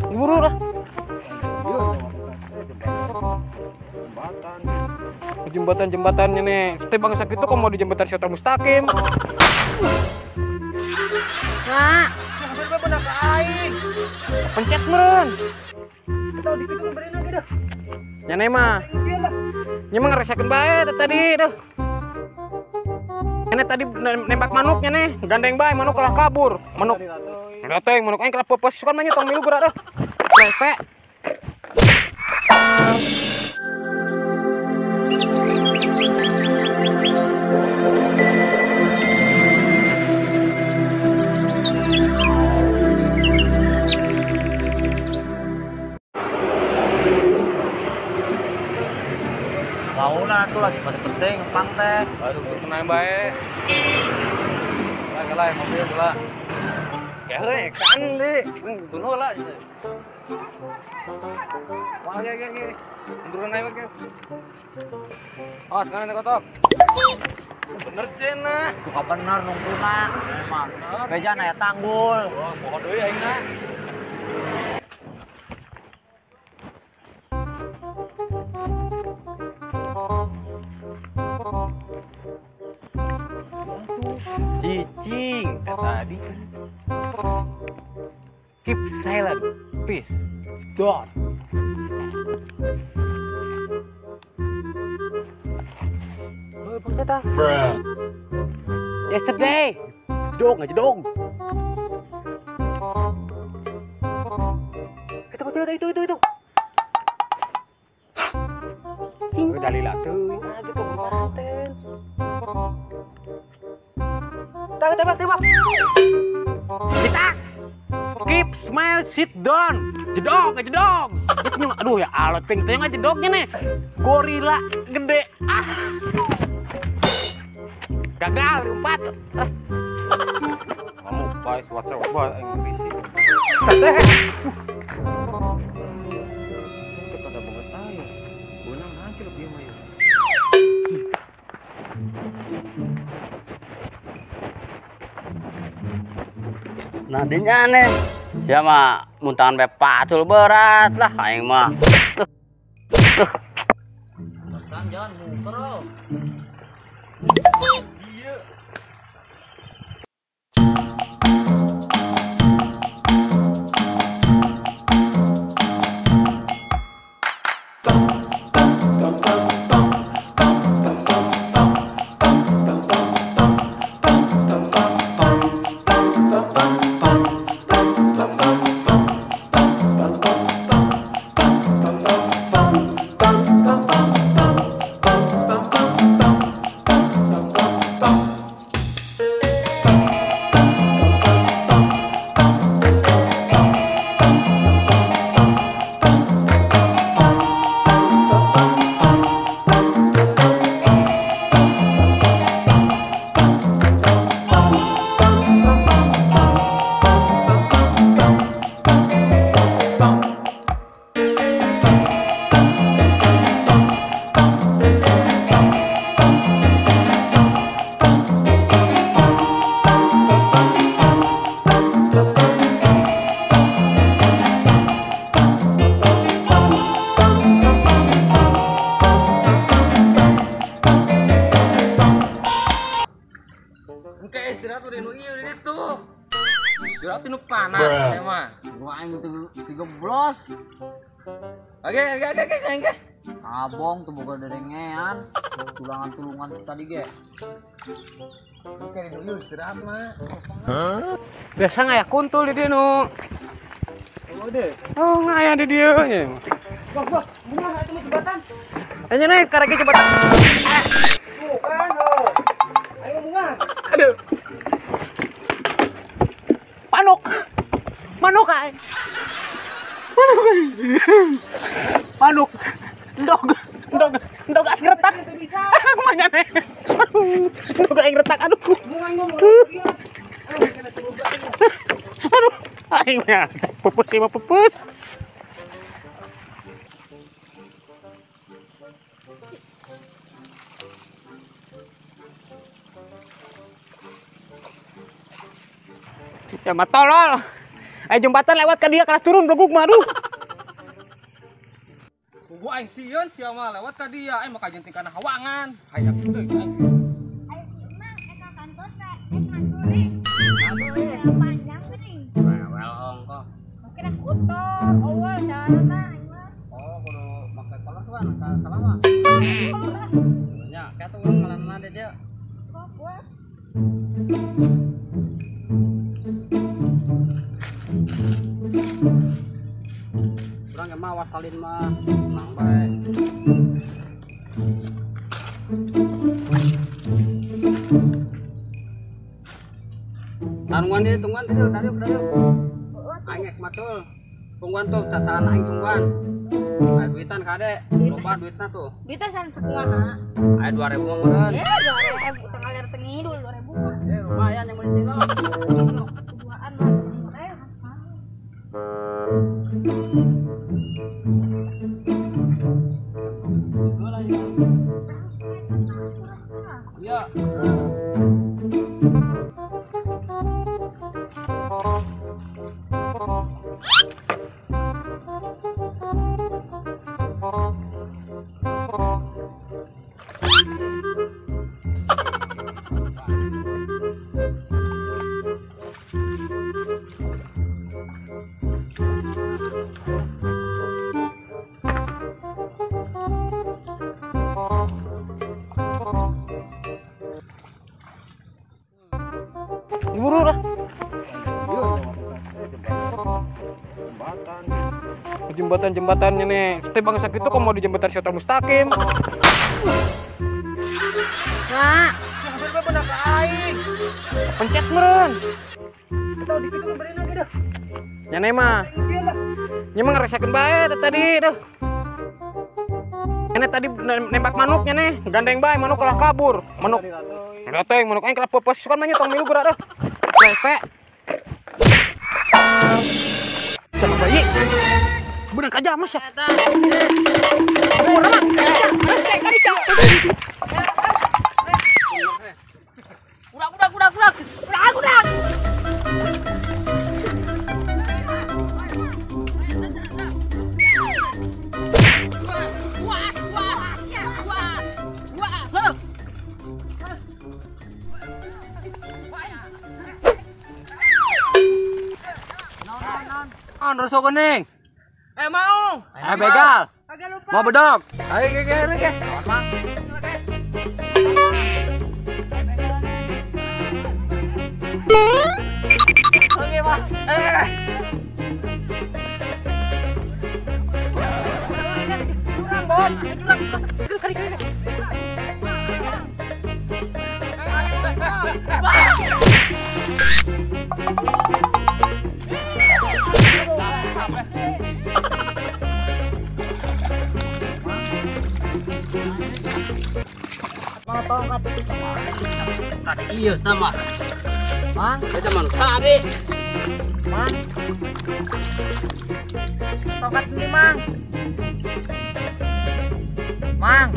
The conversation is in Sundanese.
Buru lah. Jembatan-jembatannya nih. Setiap bangsa gitu kok mau di jembatan Siratal Mustaqim. Nah, hampir bener ke aing. Pencet meureun. Kita dikit tuh bereun lagi dah. Nya mah. Nya mah ngerasakeun bae tadi dah. Nya tadi nembak manuknya nih, gandeng bae manuk kalah kabur. Manuk. Dateng manuk aing kalah pepes kan mah nya tong milu geura dah. Lepe. Launa tuh lagi pada penting pang teh. Aduh tenang bae. Lah lah mobil lah. Kayak kan deh, bunuh lah. Wah, ya ya ya. Munduran aja ke. Oh, sekarang ada kotok. Bener cena. Tuh bener nungkuna. Emang. Bejan aya tanggul. Oh, poho deui aing na. Cicing tadi. Keep silent, peace. Done. Oh, bangsa. Bruh. Yesterday. Dong aja dong. Kita pasti itu. Cicing. Udah lila tuh. Nah, gitu karanten. Tembak. Kita keep smile, sit down. Jedog, jedog. Aduh ya Allah, ting ting jedognya nih. Gorila gede. Ah. Gagal empat. Ah. Kamu guys, WhatsApp gua aing bisi. Itu kada banget ayo. Beunang hancur ieu mah ya. Nah dinya nih, dia mah muntahan bae pacul berat lah aing mah. Tuh. Tuh. Kan jalan muter loh. Iya. Istirahat udah nu ieu di ditu. Istirahat nu panas teh mah. Gua aing 13. Oke. Abong tuh boga derengean, tulangan-tulungan tadi ge. Oke, nu ieu istirahat mah. Biasa ngaya kuntul di dieu nu. Oh deh. Oh, ngaya di dieu nya. Wah, bunga itu mah jembatan. Nya naik karek jembatan. Bukan oh. Ayo bunga. Aduh. Manuk. Manuk aing. Manuk aing. Manuk. Endog aing retak. Aku mah nyane. Aduh, endog aing retak aduh. Aduh, aing mah pupus ieu mah pupus. Ya mah tolol. Aya jembatan lewat ka dia kalah turun belegug mah aduh. Gua aing sieun sia mah lewat ka dia, aing mah kajenting kana hawangan. Hayang teu aing. Ayo mang eta kantor teh rek masuri. Panjang geuning. Rewel ongkoh. Kira kutor, awal jalan mah aing mah. Oh, kudu make kolor tuan ka kalama. Nya, kayak tuh urang ngalanna deh dia. Kok gua Urang ge mah wasalin mah tenang bae. Tungguan deh, tungguan deh, dariuk, dariuk. Aing ek matul. Tungguan tuh, tataran aing tungguan. Aya duitan kade, loba duitna tuh. Duitnya san sakumaha? Aya 2000 mah meureun. Ya 2000 tengah ler tengidul 2000 mah. Eh, lumayan yang meuli cilok. Duaan mah. Iya. Buru lah. Jembatan-jembatannya nih. Teh bangsa gitu kok mau di jembatan Siratal Mustaqim. Nah, hampir bae bener ka aing. Pencet meureun. Kita dikit tuh bereun lagi dah. Nya mah. Nya mah ngerasakeun bae teh tadi dah. Nya tadi nembak manuknya nih, gandeng bae manuk kalah kabur. Manuk. Dateng manuk aing kalah pepes kan mah nya tong milu geura dah. Lepe. Sama bayi. Bener aja mas ya. Urak urak urak urak. Urak urak. Was was was was. Non, rusuh kuning. Eh mau. Eh begal. Mau bedok. Ayo ke ke ke. Oke, Mas. Eh. Curang, Bon. Curang, curang. Kali kali. Tadi iya sama. Mang, beda man tadi. Mang. Tongkat ini, Mang. Mang.